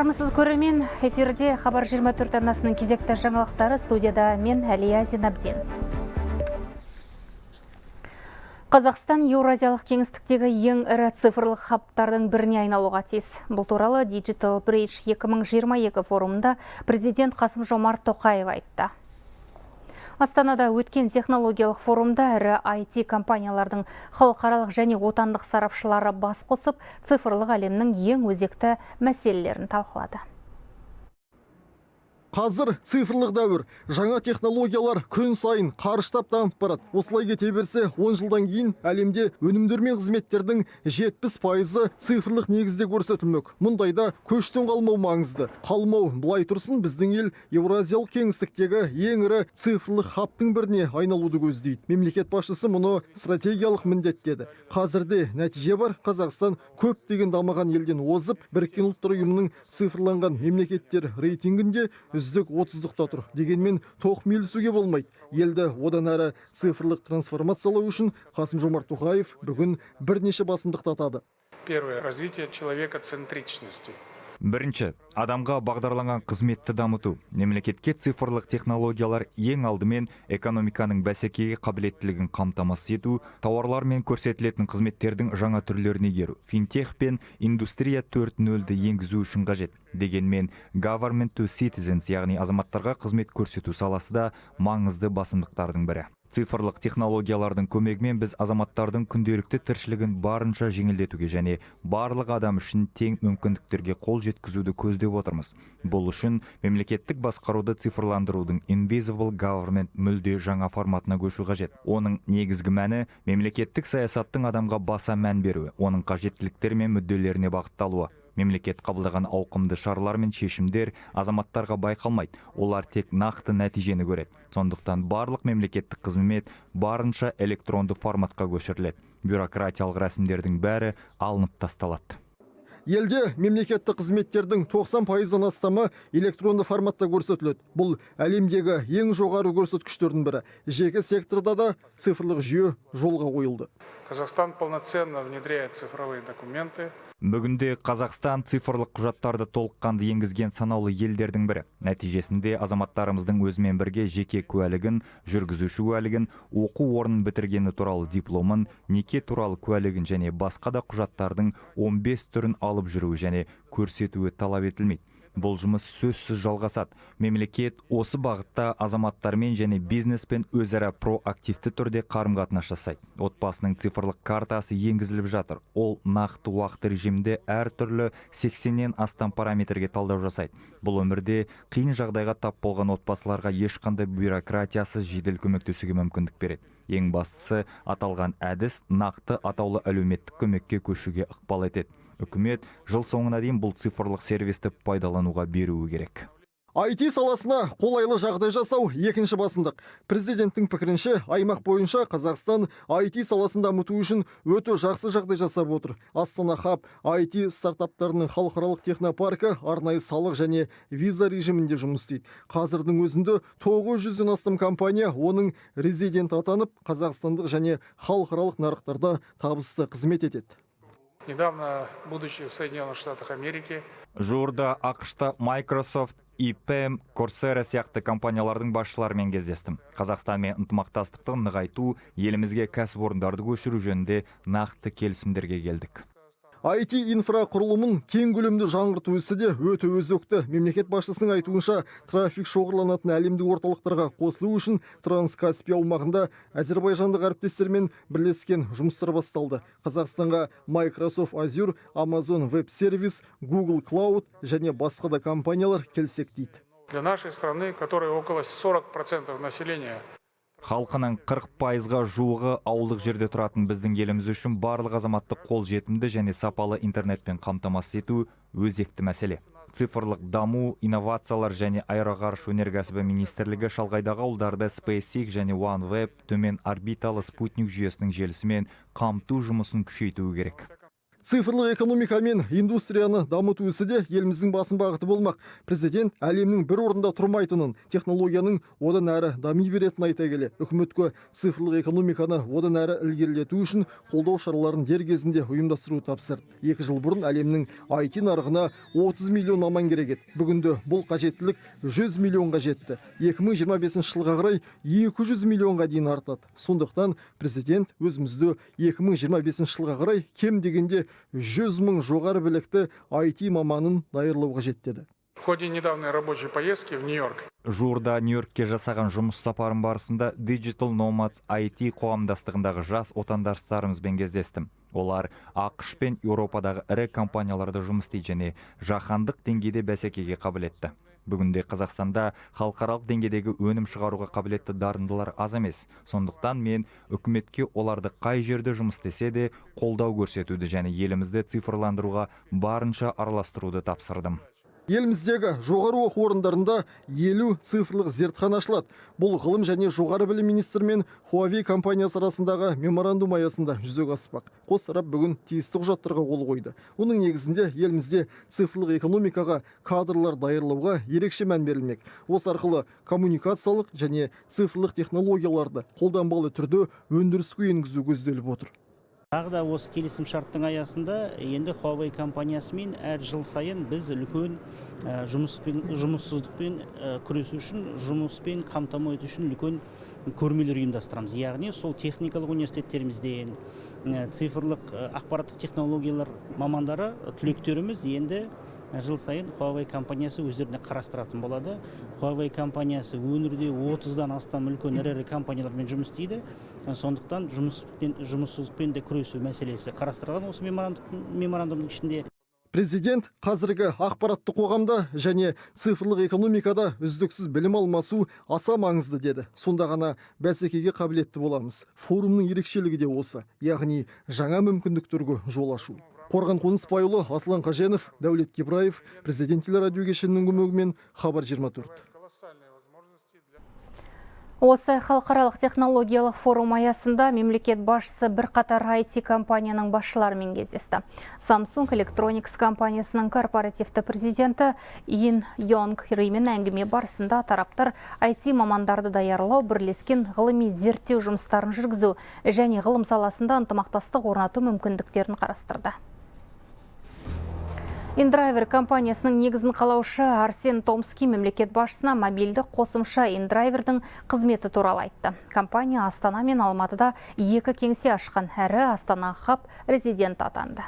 Армысыз, көрермен! Эфирде Хабар 24 арнасының кезекті жаңалықтары, студияда мен, Әлия Зинабдин. Қазақстан еуразиялық кеңістіктегі ең ірі цифрлық хабтардың біріне айналуға тиіс. Бұл туралы Digital Bridge 2022 форумында президент Қасым Жомарт Тоқаев айтты. Астанада өткен технологиялық форумда ірі IT компаниялардың халықаралық және отандық сарапшылары бас қосып, цифрлық әлемнің ең өзекті мәселелерін талқылады. Қазір цифрлық дәуір, жаңа технологиялар күн сайын қарыштап дамып барады. Осылай кете берсе, 10 жылдан кейін әлемде өнімдер мен қызметтердің 70%-ы цифрлық негізде көрсетілмек. Мұндайда көштен қалмау маңызды. Қалмау былай тұрсын, біздің ел еуразиялық кеңістіктегі ең ірі цифрлық хабтың біріне айналуды көздейді. Мемлекет басшысы мұны стратегиялық міндет деді. Қазірде нәтиже бар. Қазақстан көптеген дамыған елден озып, Біріккен Ұлттар Ұйымының цифрланған мемлекеттер рейтингінде үздік 30-дықта тұр. Дегенмен тоқмейілсуге болмайды. Елді одан әрі цифрлық трансформациялау үшін Қасым Жомарт Тоқаев бүгін бірнеше басымдықты атады. Первое – развитие человекоцентричности. Бірінші, адамға бағдарланған қызметті дамыту. Мемлекетке цифрлық технологиялар ең алдымен экономиканың бәсекеге қабілеттілігін қамтамасыз ету, тауарлар мен көрсетілетін қызметтердің жаңа түрлерін игеру, финтех пен индустрия 4.0-ді енгізу үшін қажет. Дегенмен government to citizens, яғни азаматтарға қызмет көрсету саласы да маңызды басымдықтардың бірі. Цифрлық технологиялардың көмегімен біз азаматтардың күнделікті тіршілігін барынша жеңілдетуге және барлық адам үшін тең мүмкіндіктерге қол жеткізуді көздеп отырмыз. Бұл үшін мемлекеттік басқаруды цифрландырудың Invisible Government мүлде жаңа форматына көшу қажет. Оның негізгі мәні – мемлекеттік саясаттың адамға баса мән беруі, оның қажеттіліктері мен мүдделеріне бағытталуы. Мемлекет қабылдаған ауқымды шаралар мен шешімдер азаматтарға байқалмайды, олар тек нақты нәтижені көреді. Сондықтан барлық мемлекеттік қызмет барынша электронды форматқа көшіріледі, бюрократиялық рәсімдердің бәрі алынып тасталады. Елде мемлекеттік қызметтердің 90%-дан астамы электронды форматта көрсетіледі. Бұл әлемдегі ең жоғары көрсеткіштердің бірі. Жеке секторда да цифрлық жүйе жолға қойылды. Казахстан полноценно внедряет цифровые документы. Бүгінде Қазақстан цифрлық құжаттарды толыққанды енгізген санаулы елдердің бірі. Нәтижесінде азаматтарымыздың өзімен бірге жеке куәлігін, жүргізуші куәлігін, оқу орнын бітіргені туралы дипломын, неке туралы куәлігін және басқа да құжаттардың 15 түрін алып жүруі және көрсетуі талап етілмейді. Бұл жұмыс сөзсіз жалғасады. Мемлекет осы бағытта азаматтармен және бизнеспен өзара проактивті түрде қарым қатынас жасайды. Отбасының цифрлық картасы енгізіліп жатыр. Ол нақты уақыт режимінде әртүрлі 80-нен астам параметрге талдау жасайды. Бұл өмірде қиын жағдайға тап болған отбасыларға ешқандай бюрократиясыз жедел көмектесуге мүмкіндік береді. Ең бастысы, аталған әдіс нақты атаулы әлеуметтік көмекке көшуге ықпал етеді. Үкімет жыл соңына дейін бұл цифрлық сервисті пайдалануға беруі керек. IT саласына қолайлы жағдай жасау – екінші басымдық. Президенттің пікірінше, аймақ бойынша Қазақстан IT саласын дамыту үшін өте жақсы жағдай жасап отыр. Астана Хаб IT стартаптарының халықаралық технопаркі арнайы салық және виза режимінде жұмыс істейді. Қазірдің өзінде 900-ден астам компания оның резиденті атанып, қазақстандық және халықаралық нарықтарда табысты қызмет етеді. Недавно, будучи в Соединенных Штатах Америки, Жуырда АҚШ-та Microsoft, EPAM, Coursera сияқты компаниялардың басшыларымен кездестім. Қазақстанмен ынтымақтастықты нығайту, елімізге кәсіпорындарды көшіру жөнінде нақты келісімдерге келдік. IT инфрақұрылымын кең көлемде жаңғырту ісі де өте өзекті. Мемлекет басшысының айтуынша, трафик шоғырланатын әлемдік орталықтарға қосылу үшін Транскаспий аумағында әзербайжандық әріптестермен бірлескен жұмыстар басталды. Қазақстанға Microsoft Azure, Amazon Web Service, Google Cloud және басқа да компаниялар келсек дейді. Для нашей страны, которой около 40% населения Халқының 40%-ға жуығы ауылдық жерде тұратын біздің еліміз үшін барлық азаматты қол жетімді және сапалы интернетпен қамтамасыз ету өзекті мәселе. Цифрлық даму, инновациялар және аэроғарыш өнеркәсібі министрлігі шалғайдағы ауылдарды SpaceX және OneWeb төмен орбиталы спутник жүйесінің желісімен қамту жұмысын күшейтуі керек. Цифрлық экономика мен индустрияны дамыту ісі де еліміздің басым бағыты болмақ. Президент әлемнің бір орында тұрмайтынын, технологияның одан әрі дами беретінін айта келе, үкіметке цифрлық экономиканы одан әрі ілгерілету үшін қолдау шараларын дер кезінде ұйымдастыру тапсырды. 2 жыл бұрын әлемнің IT нарығына 30 миллион маман керек еді. Бүгінде бұл қажеттілік 100 миллионға жетті. 2025 жылға қарай 200 миллионға дейін артады. Сондықтан президент өзімізді 2025 жылға қарай кем дегенде 100 мың жоғары білікті IT маманын даярлау қажет деді. В ходе недавней рабочей поездки в Нью-Йорк Жуырда Нью-Йоркке жасаған жұмыс сапарым барысында Digital Nomads IT қоғамдастығындағы жас отандастарымызбен кездестім. Олар АҚШ пен Еуропадағы ірі компанияларда жұмыс істейді және жаһандық деңгейде бәсекеге қабілетті. Бүгінде Қазақстанда халықаралық деңгейдегі өнім шығаруға қабілетті дарындылар аз емес. Сондықтан мен үкіметке оларды қай жерде жұмыс істесе де қолдау көрсетуді және елімізді цифрландыруға барынша араластыруды тапсырдым. Еліміздегі жоғары оқу орындарында 50 цифрлық зертхана ашылады. Бұл ғылым және жоғары білім министрі мен Huawei компаниясы арасындағы меморандум аясында жүзеге аспақ. Қос тарап бүгін тиісті құжаттарға қол қойды. Оның негізінде елімізде цифрлық экономикаға кадрлар даярлауға ерекше мән берілмек. Осы арқылы коммуникациялық және цифрлық технологияларды қолданбалы түрде өндіріске енгізу көзделіп отыр. Тағы да осы келісім шарттың аясында енді Huawei компаниясымен әр жыл сайын біз үлкен жұмыссыздықпен күресу үшін, жұмыспен қамтамасыз ету үшін үлкен көрмелер ұйымдастырамыз. Яғни сол техникалық университеттерімізден цифрлық ақпараттық технологиялар мамандары түлектеріміз енді жыл сайын Huawei компаниясы өздеріне қарастыратын болады. Huawei компаниясы өңірде 30-дан астам үлкен ірі компаниялармен жұмыс істейді. Сондықтан жұмыссыздықпен де күресу мәселесі қарастырылған осы меморандумның ішінде. Президент қазіргі ақпараттық қоғамда және цифрлық экономикада үздіксіз білім алмасу аса маңызды деді. Сонда ғана бәсекеге қабілетті боламыз. Форумның ерекшелігі де осы, яғни жаңа мүмкіндіктерге жол ашу. Қорған Қонысбайұлы, Аслан Қаженов, Дәулет Кибраев, Президент телерадио кешенінің көмегімен Хабар 24. Осы халықаралық технологиялық форум аясында мемлекет басшысы бірқатар IT компанияның басшыларымен кездесті. Samsung Electronics компаниясының корпоративті президенті Ин Йонг Римен әңгіме барысында тараптар IT мамандарды даярлау, бірлескен ғылыми зерттеу жұмыстарын жүргізу және ғылым саласында ынтымақтастық орнату мүмкіндіктерін қарастырды. Индрайвер компаниясының негізін қалаушы Арсен Томский мемлекет басшысына мобильді қосымша Индрайвердің қызметі туралы айтты. Компания Астана мен Алматыда 2 кеңсе ашқан, әрі Астана Хаб резиденті атанды.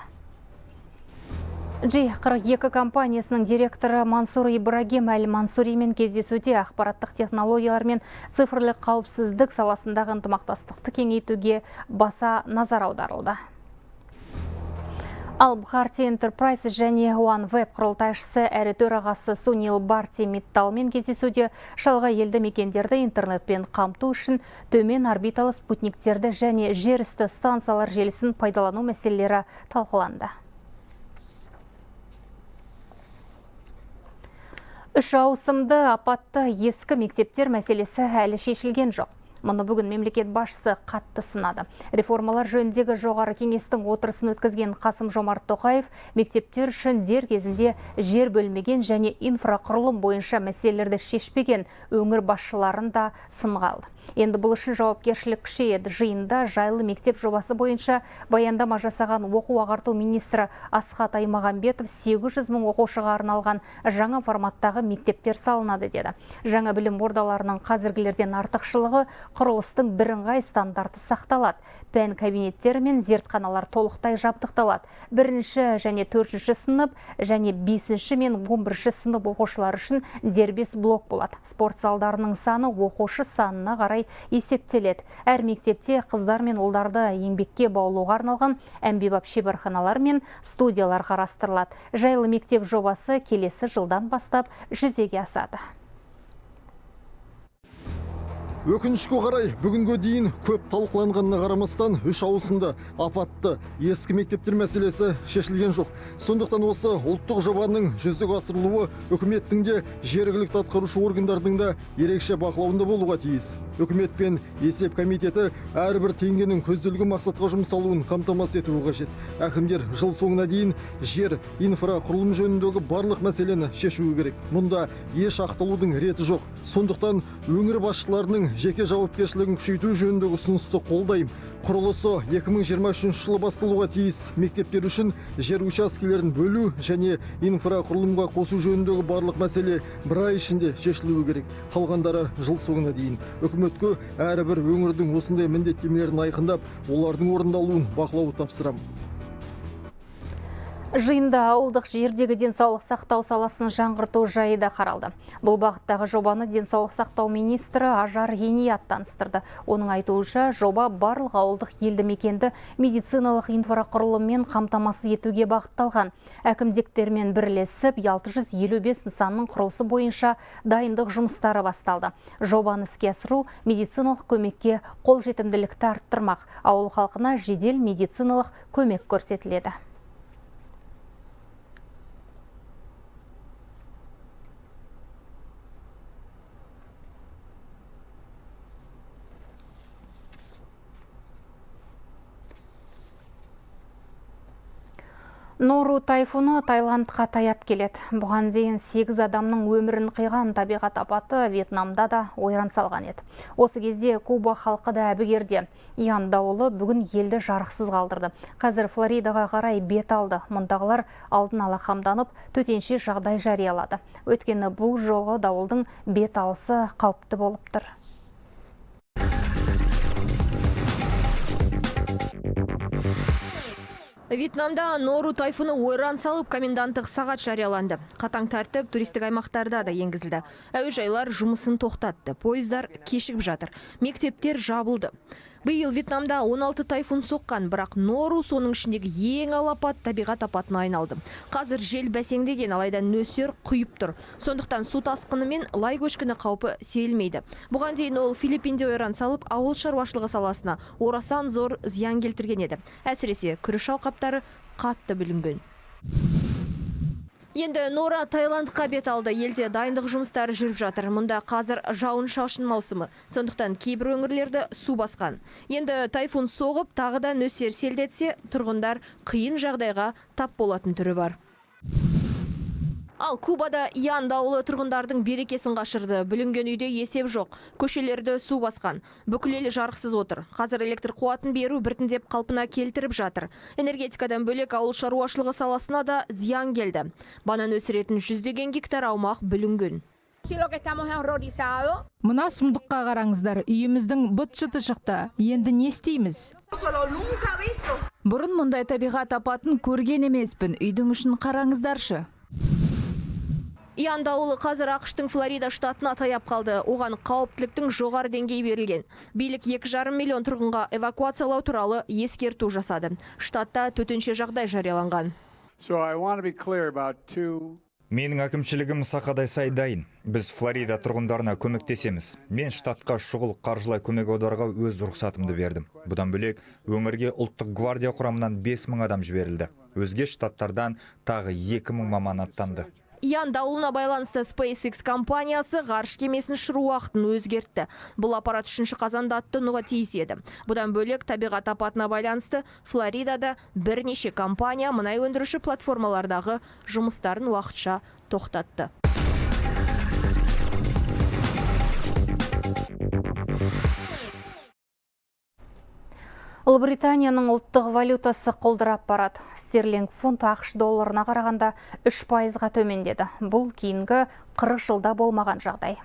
G42 компаниясының директоры Мансур Ибрагим Әл-Мансуримен кездесуде ақпараттық технологиялар мен цифрлық қауіпсіздік саласындағы ынтымақтастықты кеңейтуге баса назар аударылды. Ал Бхарти Enterprise және OneWeb құрылтайшысы әрі төрағасы Сунил Барти Митталмен кездесуде шалғай елді мекендерді интернетпен қамту үшін төмен орбиталы спутниктерді және жер үсті станциялар желісін пайдалану мәселелері талқыланды. Үш ауысымды апатты ескі мектептер мәселесі әлі шешілген жоқ. Мұны бүгін мемлекет басшысы қатты сынады. Реформалар жөніндегі жоғары кеңестің отырысын өткізген Қасым-Жомарт Тоқаев мектептер үшін дер кезінде жер бөлмеген және инфрақұрылым бойынша мәселелерді шешпеген өңір басшыларын да сынға алды. Енді бұл үшін жауапкершілік күшейеді. Жиында жайлы мектеп жобасы бойынша баяндама жасаған оқу ағарту министрі Асхат Аймағамбетов 800 мың оқушыға арналған жаңа форматтағы мектептер салынады деді. Жаңа білім ордаларының қазіргілерден артықшылығы құрылыстың бірыңғай стандарты сақталады. Пән кабинеттері мен зертханалар толықтай жабдықталады. 1-ші және 4-ші сынып және 5-ші мен 11-ші сынып оқушылары үшін дербес блок болады. Спорт залдарының саны оқушы санына қарай есептеледі. Әр мектепте қыздар мен ұлдарды еңбекке баулуға арналған әмбебап шеберханалар мен студиялар қарастырылады. Жайлы мектеп жобасы келесі жылдан бастап жүзеге асады. Өкінішке қарай, бүгінгі дейін көп талқыланғанына қарамастан үш ауысымды апатты ескі мектептер мәселесі шешілген жоқ. Сондықтан осы ұлттық жобаның жүзеге асырылуы үкіметтің де жергілікті атқарушы органдардың да ерекше бақылауында болуға тиіс. Үкімет пен есеп комитеті әрбір теңгенің көзделген мақсатқа жұмсалуын қамтамасыз етуі қажет. Әкімдер жыл соңына дейін жер, инфрақұрылым жөніндегі барлық мәселені шешуі керек. Мұнда еш ақталудың реті жоқ. Сондықтан өңір басшыларының жеке жауапкершілігін күшейту жөніндегі ұсынысты қолдаймын. Құрылысы 2023 жылы басталуға тиіс мектептер үшін жер учаскелерін бөлу және инфрақұрылымға қосу жөніндегі барлық мәселе бір ай ішінде шешілуі керек. Қалғандары жыл соңына дейін. Үкіметке әрбір өңірдің осындай міндеттемелерін айқындап, олардың орындалуын бақылауды тапсырамын. Жиында ауылдық жердегі денсаулық сақтау саласын жаңғырту жайы да қаралды. Бұл бағыттағы жобаны денсаулық сақтау министрі Ажар Ғиният таныстырды. Оның айтуынша, жоба барлық ауылдық елді мекенді медициналық инфрақұрылыммен қамтамасыз етуге бағытталған. Әкімдіктермен бірлесіп, 655 нысанның құрылысы бойынша дайындық жұмыстары басталды. Жобаны іске асыру медициналық көмекке қолжетімділікті арттырмақ. Ауыл халқына жедел медициналық көмек көрсетіледі. Нору тайфуны Таиландқа таяп келеді. Бұған дейін 8 адамның өмірін қиған табиғат апаты Вьетнамда да ойран салған еді. Осы кезде Куба халқы да әбігерде. Ян дауылы бүгін елді жарықсыз қалдырды. Қазір Флоридаға қарай бет алды. Мұндағылар алдын ала қамданып, төтенше жағдай жариялады. Өйткені бұл жолғы дауылдың бет алысы қауіпті болып тұр. Вьетнамда Нору тайфуны ойран салып, коменданттық сағат жарияланды. Қатаң тәртіп туристік аймақтарда да енгізілді. Әуежайлар жұмысын тоқтатты, пойыздар кешігіп жатыр, мектептер жабылды. Биыл Вьетнамда 16 тайфун соққан, бірақ Нору соның ішіндегі ең алапат табиғат апатына айналды. Қазір жел бәсеңдеген, алайда нөсер құйып тұр. Сондықтан су тасқыны мен лай көшкіні қаупі сейілмейді. Бұған дейін ол Филиппинде ойран салып, ауыл шаруашылығы саласына орасан зор зиян келтірген еді. Әсіресе күріш алқаптары қатты бүлінген. Енді Нора Таиландқа бет алды. Елде дайындық жұмыстары жүріп жатыр. Мұнда қазір жауын-шашын маусымы. Сондықтан кейбір өңірлерді су басқан. Енді тайфун соғып, тағы да нөсер селдетсе, тұрғындар қиын жағдайға тап болатын түрі бар. Ал Кубада Ян дауылы тұрғындардың берекесін қашырды. Бүлінген үйде есеп жоқ. Көшелерді су басқан. Бүкіл ел жарықсыз отыр. Қазір электр қуатын беру біртіндеп қалпына келтіріп жатыр. Энергетикадан бөлек ауыл шаруашылығы саласына да зиян келді. Банан өсіретін жүздеген гектар аумақ бүлінген. Мына сұмдыққа қараңыздар, үйіміздің быт-шыты шықты. Енді не істейміз? Бұрын мұндай табиғат апатын көрген емеспін. Үйдің ішін қараңыздаршы. Ян дауылы қазір АҚШ-тың Флорида штатына таяп қалды. Оған қауіптіліктің жоғары деңгейі берілген. Билік 2,5 миллион тұрғынға эвакуациялау туралы ескерту жасады. Штатта төтенше жағдай жарияланған. Менің әкімшілігім сақадай сай дайын. Біз Флорида тұрғындарына көмектесеміз. Мен штатқа шұғыл қаржылай көмек аударуға өз рұқсатымды бердім. Бұдан бөлек, өңірге ұлттық гвардия құрамынан 5000 адам жіберілді. Өзге штаттардан тағы 2000 маман аттанды. Ян дауылына байланысты SpaceX компаниясы ғарыш кемесін ұшыру уақытын өзгертті. Бұл аппарат 3 қазанда аттануға тиіс еді. Бұдан бөлек табиғат апатына байланысты Флоридада бірнеше компания мұнай өндіруші платформалардағы жұмыстарын уақытша тоқтатты. Ұлыбританияның ұлттық валютасы құлдырап барады. Стерлинг фунт АҚШ долларына қарағанда 3%-ға төмендеді. Бұл кейінгі 40 жылда болмаған жағдай.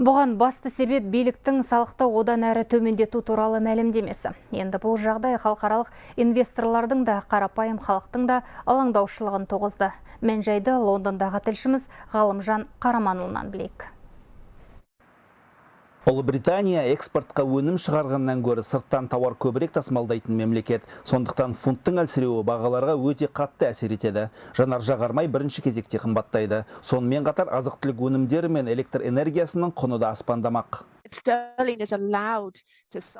Бұған басты себеп биліктің салықты одан әрі төмендету туралы мәлімдемесі. Енді бұл жағдай халықаралық инвесторлардың да, қарапайым халықтың да алаңдаушылығын туғызды. Мән-жайды Лондондағы тілшіміз Ғалымжан Қараманұлынан білейік. Ұлыбритания экспортқа өнім шығарғаннан гөрі сырттан тауар көбірек тасымалдайтын мемлекет. Сондықтан фунттың әлсіреуі бағаларға өте қатты әсер етеді. Жанар-жағармай бірінші кезекте қымбаттайды. Сонымен қатар азық-түлік өнімдері мен электр энергиясының құны да аспандамақ.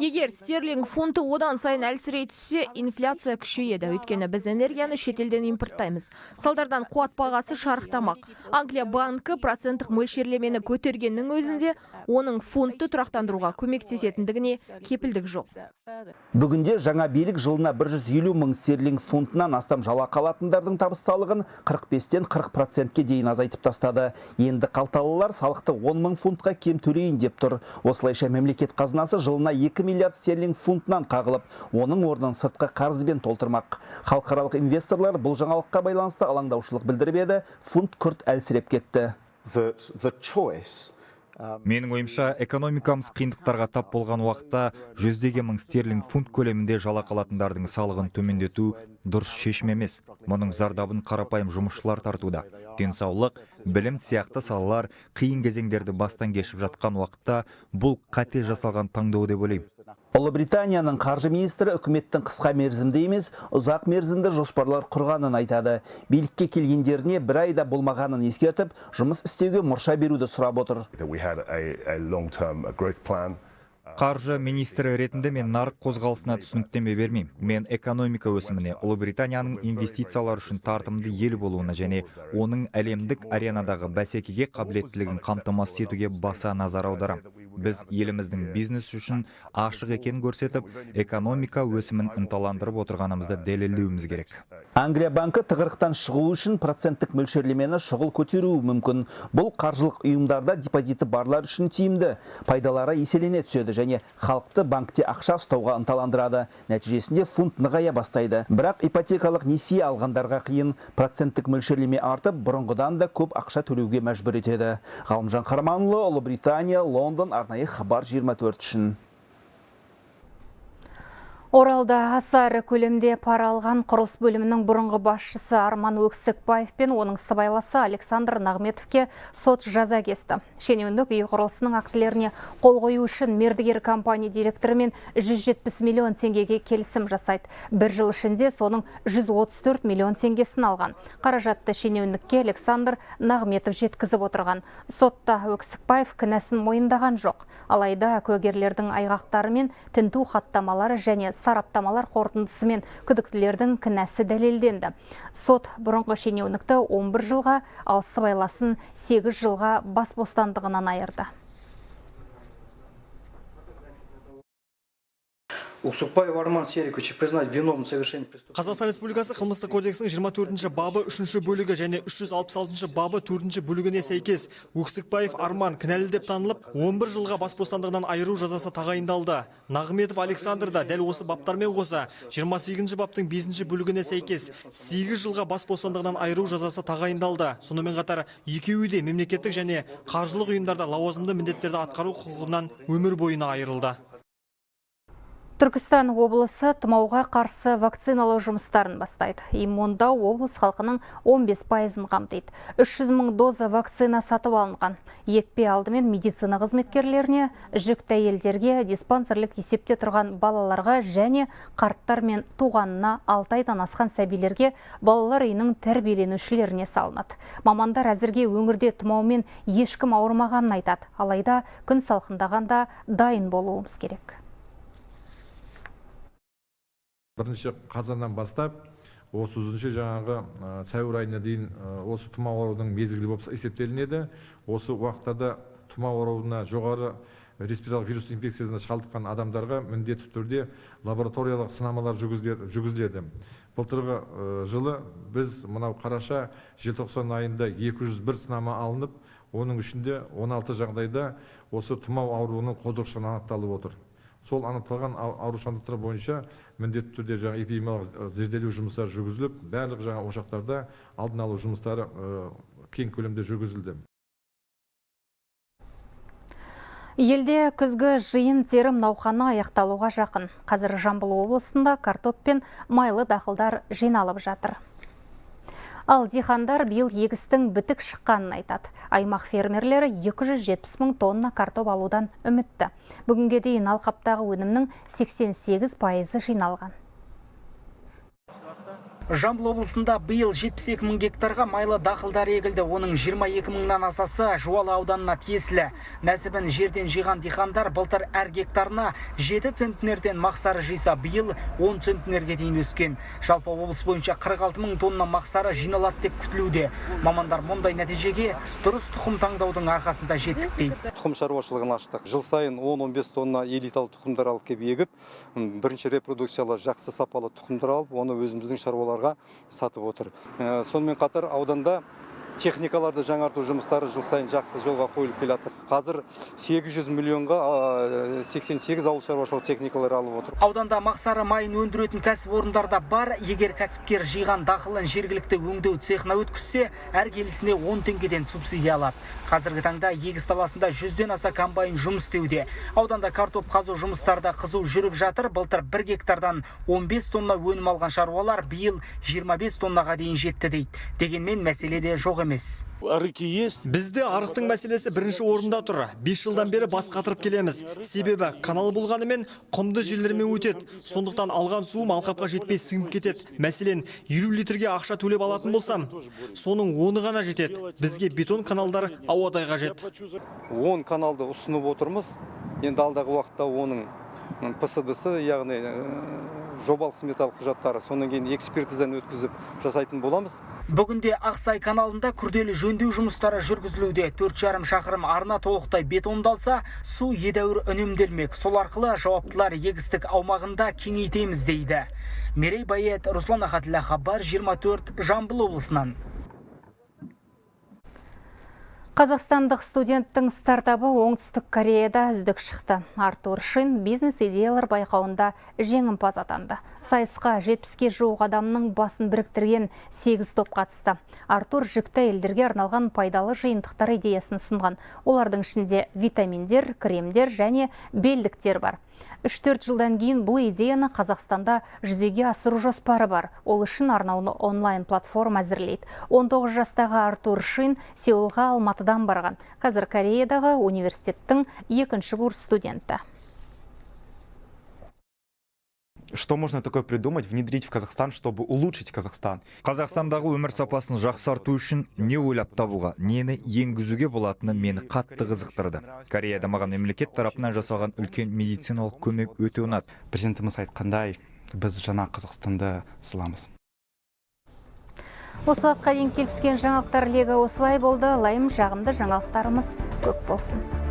Егер стерлинг фунты одан сайын әлсірей түссе, инфляция күшейеді. Өйткені біз энергияны шетелден импорттаймыз. Салдардан қуат бағасы шарықтамақ. Англия банкі проценттік мөлшерлемені көтергеннің өзінде оның фунтты тұрақтандыруға көмектесетіндігіне кепілдік жоқ. Бүгінде жаңа билік жылына 150 мың стерлинг фунтынан астам жалақы алатындардың табыс салығын 45-тен 40%-ке дейін азайтып тастады. Енді қалталылар салықты 10 мың фунтқа кем төлейін деп тұр. Осылайша мемлекет қазынасы жылына 2 миллиард стерлинг фунтынан қағылып, оның орнын сыртқы қарызбен толтырмақ. Халықаралық инвесторлар бұл жаңалыққа байланысты алаңдаушылық білдіріп еді, фунт күрт әлсіреп кетті. Менің ойымша, экономикамыз қиындықтарға тап болған уақытта жүздеген мың стерлинг фунт көлемінде жалақы алатындардың салығын төмендету дұрыс шешім емес. Мұның зардабын қарапайым жұмысшылар тартуда. Денсаулық, білім сияқты салалар қиын кезеңдерді бастан кешіп жатқан уақытта бұл қате жасалған таңдау деп ойлаймын. Ұлыбританияның қаржы министрі үкіметтің қысқа мерзімді емес, ұзақ мерзімді жоспарлар құрғанын айтады. Билікке келгендеріне бір айда болмағанын ескертіп, жұмыс істеуге мұрша беруді сұрап отыр. Қаржы министрі ретінде мен нарық қозғалысына түсініктеме бермеймін. Мен экономика өсіміне, Ұлыбританияның инвестициялар үшін тартымды ел болуына және оның әлемдік аренадағы бәсекеге қабілеттілігін қамтамасыз етуге баса назар аударамын. Біз еліміздің бизнес үшін ашық екенін көрсетіп, экономика өсімін ынталандырып отырғанымызды дәлелдеуіміз керек. Англия банкі тығырықтан шығу үшін проценттік мөлшерлемені шұғыл көтеруі мүмкін. Бұл қаржылық ұйымдарда депозиті барлар үшін тиімді. Пайдалары еселене түседі және халықты банкте ақша ұстауға ынталандырады. Нәтижесінде фунт нығая бастайды. Бірақ ипотекалық несие алғандарға қиын. Проценттік мөлшерлеме артып, бұрынғыдан да көп ақша төлеуге мәжбүр етеді. Ғалымжан Қараманұлы, Ұлыбритания, Лондон, арнайы Хабар 24 үшін. Оралда аса ірі көлемде пара алған құрылыс бөлімінің бұрынғы басшысы Арман Өксікбаев пен оның сыбайласы Александр Нағметовке сот жаза кесті. Шенеунік үй құрылысының актілеріне қол қою үшін мердігер компания директорымен 170 миллион теңгеге келісім жасайды. Бір жыл ішінде соның 134 миллион теңгесін алған. Қаражатты шенеунікке Александр Нағметов жеткізіп отырған. Сотта Өксікбаев кінәсін мойындаған жоқ. Алайда куәгерлердің айғақтары мен тінту хаттамалары және сараптамалар қорытындысымен күдіктілердің кінәсі дәлелденді. Сот бұрынғы шенеунікті 11 жылға, ал сыбайласын 8 жылға бас бостандығынан айырды. Өксікбаев Арман Серикович признать виновным в совершении преступления. Қазақстан Республикасы Қылмыстық кодексінің 24-ші бабы 3-ші бөлігі және 366-шы бабы 4-ші бөлігіне сәйкес Өксікбаев Арман кінәлі деп танылып, 11 жылға бас бостандығынан айыру жазасы тағайындалды. Нағметов Александр да дәл осы баптармен қоса 28-ші баптың 5-ші бөлігіне сәйкес 8 жылға бас бостандығынан айыру жазасы тағайындалды. Сонымен қатар екеуі де мемлекеттік және қаржылық ұйымдарда лауазымды міндеттерді атқару құқығынан өмір бойына айырылды. Түркістан облысы тұмауға қарсы вакциналау жұмыстарын бастайды. Иммундау облыс халқының 15%-ын қамтиды. 300 мың доза вакцина сатып алынған. Екпе алдымен медицина қызметкерлеріне, жүкті әйелдерге, диспансерлік есепте тұрған балаларға және қарттар мен туғанына 6 айдан асқан сәбилерге, балалар үйінің тәрбиеленушілеріне салынады. Мамандар әзірге өңірде тұмаумен ешкім ауырмағанын айтады. Алайда күн салқындағанда дайын болуымыз керек. Бірінші қазаннан бастап 30-шы жаңағы сәуір айына дейін осы тұмау аурудың мезгілі болып есептелінеді. Осы уақыттарда тұмау ауруына жоғары респираторлық вирус инфекциясына шалдыққан адамдарға міндетті түрде лабораториялық сынамалар жүргізіледі. Былтырғы жылы біз мынау қараша желтоқсан айында 201 сынама алынып, оның ішінде 16 жағдайда осы тұмау ауруының қоздырғышы анықталып отыр. Сол анықталған аурушаңдықтар бойынша міндетті түрде жаңа эпидемиологиялық зерделеу жұмыстары жүргізіліп, барлық жаңа ошақтарда алдын алу жұмыстары кең көлемде жүргізілді. Елде күзгі жиын терім науқаны аяқталуға жақын. Қазір Жамбыл облысында картоп пен майлы дақылдар жиналып жатыр. Ал диқандар биыл егістің бітік шыққанын айтады. Аймақ фермерлері 270 мың тонна картоп алудан үмітті. Бүгінге дейін алқаптағы өнімнің 88%-ы жиналған. Жамбыл облысында биыл 72 мың гектарға майлы дақылдар егілді. Оның 22 мыңнан асасы Жуалы ауданына тиесілі. Нәсібін жерден жиған диқандар былтыр әр гектарына 7 центнерден мақсары жиса, биыл 10 центнерге дейін өскен. Жалпы облыс бойынша 46 мың тонна мақсары жиналады деп күтілуде. Мамандар мұндай нәтижеге дұрыс тұқым таңдаудың арқасында жеттік дейді. Тұқым шаруашылығын аштық. Жыл сайын 10-15 тонна элиталы тұқымдар алып келіп егіп, бірінші репродукциялы жақсы сапалы тұқымдар алып, оны өзіміздің шаруаларға сатып отыр. Сонымен қатар ауданда техникаларды жаңарту жұмыстары жыл сайын жақсы жолға қойылып келе жатыр. Қазір 800 миллионға 88 ауыл шаруашылық техникалары алып отыр. Ауданда мақсары майын өндіретін кәсіпорындар да бар. Егер кәсіпкер жиған дақылын жергілікті өңдеу цехына өткізсе, әр келісіне 10 теңгеден субсидия алады. Қазіргі таңда егіс даласында 100-ден аса комбайн жұмыс істеуде. Ауданда картоп қазу жұмыстары да қызу жүріп жатыр. Былтыр 1 гектардан 15 тонна өнім алған шаруалар биыл 25 тоннаға дейін жетті дейді. Дегенмен мәселе де жоқ емес. Арыки есть. Бізде арықтың мәселесі бірінші орында тұр. 5 жылдан бері бас қатырып келеміз. Себебі канал болғанымен құмды жерлермен өтеді. Сондықтан алған суым алқапқа жетпей сіңіп кетеді. Мәселен, 50 литрге ақша төлеп алатын болсам, соның 10-ы ғана жетеді. Бізге бетон каналдар ауадай қажет. 10 каналды ұсынып отырмыз. Енді алдағы уақытта оның ПСД-сы, яғни жобалық сметалық құжаттары, содан кейін экспертизаны өткізіп жасайтын боламыз. Бүгінде Ақсай каналында күрделі жөндеу жұмыстары жүргізілуде. 4,5 шақырым арна толықтай бетондалса, су едәуір үнемделмек. Сол арқылы жауаптылар егістік аумағында кеңейтеміз дейді. Мерей Байет, Руслан Ахатіллә, Хабар 24, Жамбыл облысынан. Қазақстандық студенттің стартабы Оңтүстік Кореяда үздік шықты. Артур Шин бизнес идеялар байқауында жеңімпаз атанды. Сайысқа 70-ке жуық адамның басын біріктірген 8 топ қатысты. Артур жүкті әйелдерге арналған пайдалы жиынтықтар идеясын ұсынған. Олардың ішінде витаминдер, кремдер және белдіктер бар. 3-4 жылдан кейін бұл идеяны Қазақстанда жүзеге асыру жоспары бар. Ол үшін арнаулы онлайн платформа әзірлейді. 19 жастағы Артур Шин Сеулға Алматыдан барған. Қазір Кореядағы университеттің екінші курс студенті. Что можно такое придумать, внедрить в Казахстан, чтобы улучшить Казахстан? Қазақстандағы өмір сапасын жақсарту үшін не ойлап табуға, нені енгізуге болатыны мені қатты қызықтырды. Кореяда маған мемлекет тарапынан жасалған үлкен медициналық көмек өте ұнады. Президентіміз айтқандай, біз жаңа Қазақстанды саламыз. Осы уақытқа дейін келіп түскен жаңалықтар легі осылай болды. Лайым жағымды жаңалықтарымыз көп болсын.